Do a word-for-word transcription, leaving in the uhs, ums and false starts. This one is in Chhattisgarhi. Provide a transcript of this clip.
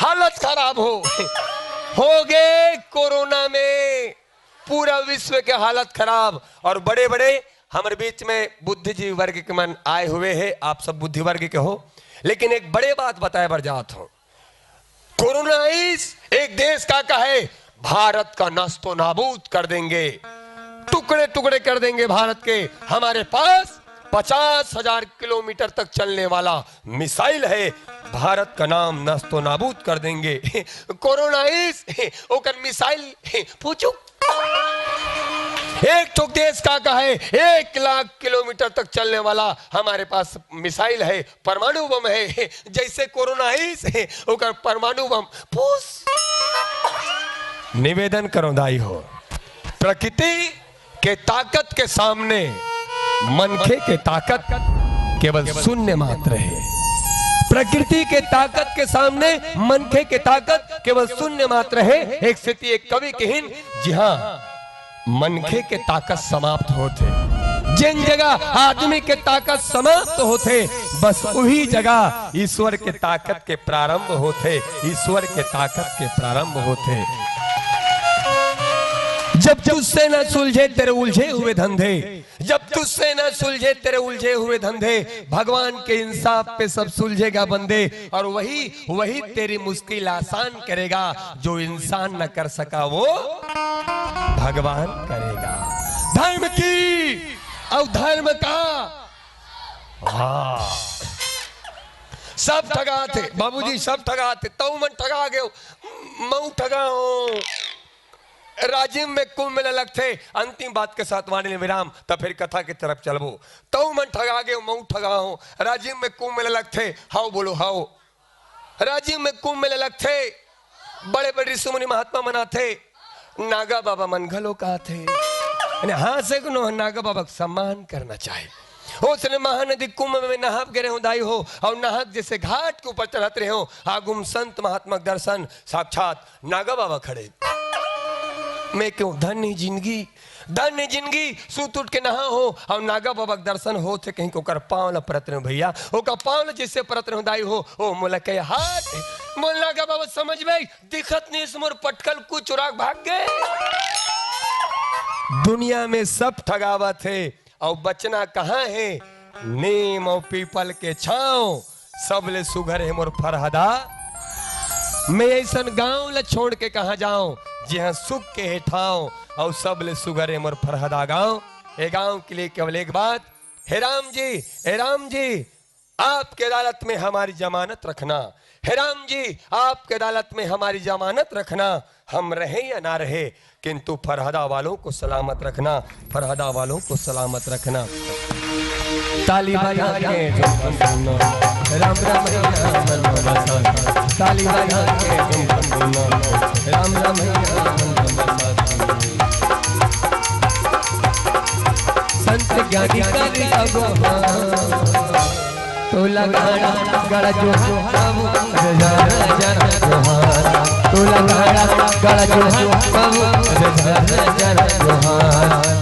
हालत खराब हो हो गए कोरोना में, पूरा विश्व के हालत खराब। और बड़े बड़े हमारे बीच में बुद्धिजीवी वर्ग के मन आए हुए हैं, आप सब बुद्धि वर्ग के हो, लेकिन एक बड़े बात बताए बर जात हूं। कोरोना इस एक देश का का है, भारत का नस्तो नाबूद कर देंगे, टुकड़े टुकड़े कर देंगे भारत के। हमारे पास पचास हजार किलोमीटर तक चलने वाला मिसाइल है, भारत का नाम नस्तो नाबूद कर देंगे। कोरोना इस ओकर मिसाइल पूछू, एक ठोक देश का का है, एक लाख किलोमीटर तक चलने वाला हमारे पास मिसाइल है, परमाणु बम है। जैसे कोरोना आइस, ओकर परमाणु बम पूस। निवेदन करो दाई हो, प्रकृति के ताकत के सामने मनखे के ताकत केवल शून्य मात्र है। प्रकृति के ताकत के सामने मनखे के ताकत केवल शून्य मात्र है। एक स्थिति एक कवि कहिन, जिहां मनखे के ताकत समाप्त होथे, जेन जगह आदमी के ताकत समाप्त होथे, बस उही जगह ईश्वर के ताकत के प्रारंभ होथे, ईश्वर के ताकत के प्रारंभ होथे। जब तुझसे न सुलझे तेरे उलझे हुए धंधे, जब तुझसे न सुलझे तेरे उलझे हुए धंधे, भगवान के इंसाफ पे सब सुलझेगा बंदे। और वही, वही तेरी मुश्किल आसान करेगा, जो इंसान न कर सका वो भगवान करेगा। धर्म की और धर्म का, हाँ, सब ठगाथे बाबूजी, सब ठगाथे। तऊ मन ठगा गयो, मऊ ठगा हो। राजिम में कुंभ मेला लगथे। अंतिम बात के साथ वाणी ले विराम, त फिर कथा के तरफ चलबो। तऊ मन ठगा गे, मऊ ठगा हो। राजिम में कुंभ मेला लगथे, हाव बोलो हाव। राजिम में कुंभ मेला लगथे, बड़े बड़े ऋषि मुनि महात्मा मन आथे, नागा बाबा मन घलो का आथे। यानी हाँ से कोनो नागा बाबा के सम्मान करना चाहे। ओसने महानदी कुंभ में नहाप गे रहे हो दाई हो, और नहाक जैसे घाट के ऊपर चढ़त रहे हो, आगुम संत महात्मा के दर्शन, साक्षात नागा बाबा खड़े। मैं क्यों धन्य ही जिंदगी, धन्य जिंदगी, सुत उठ के नहा हो और नागा बाबा के दर्शन होथे कहीं के ओकर पाँव ल परत रहे हो भैया, ओकर पाँव ल जैसे परत रहे हो दाई हो, ओ मोला कहे हाथ, मोला नागा बाबा समझ में दिखत नहीं, इस मोर पटकल को चुराक भाग गए। दुनिया में सब ठगावत हे, अउ बचना कहाँ हे? नीम अउ पीपल के छाँव, सबले सुघर हे मोर फरहदा। मैं अइसन गाँव ल छोड़ के कहाँ जाँव, जिहाँ सुख के हे ठाँव, अउ सबले सुघर हे मोर फरहदा गाँव। ए गाँव के लिए केवल एक बात, हे राम जी, हे राम जी, आपके अदालत में हमारी जमानत रखना। हे राम जी, आपके अदालत में हमारी जमानत रखना, हम रहें या ना रहें, किंतु फरहदा वालों को सलामत रखना, फरहदा वालों को सलामत रखना। ताली बजा के झुमझुम सुनो, राम रमैया मन बसा। ताली बजा के झुमझुम सुनो, राम रमैया मन बसा। संत ज्ञानी कर अगुवाई। तोला गाड़ा गाड़ा जोहार बाबू, जरा जरा जोहार। तोला गाड़ा गाड़ा जोहार बाबू, जरा जरा जोहार।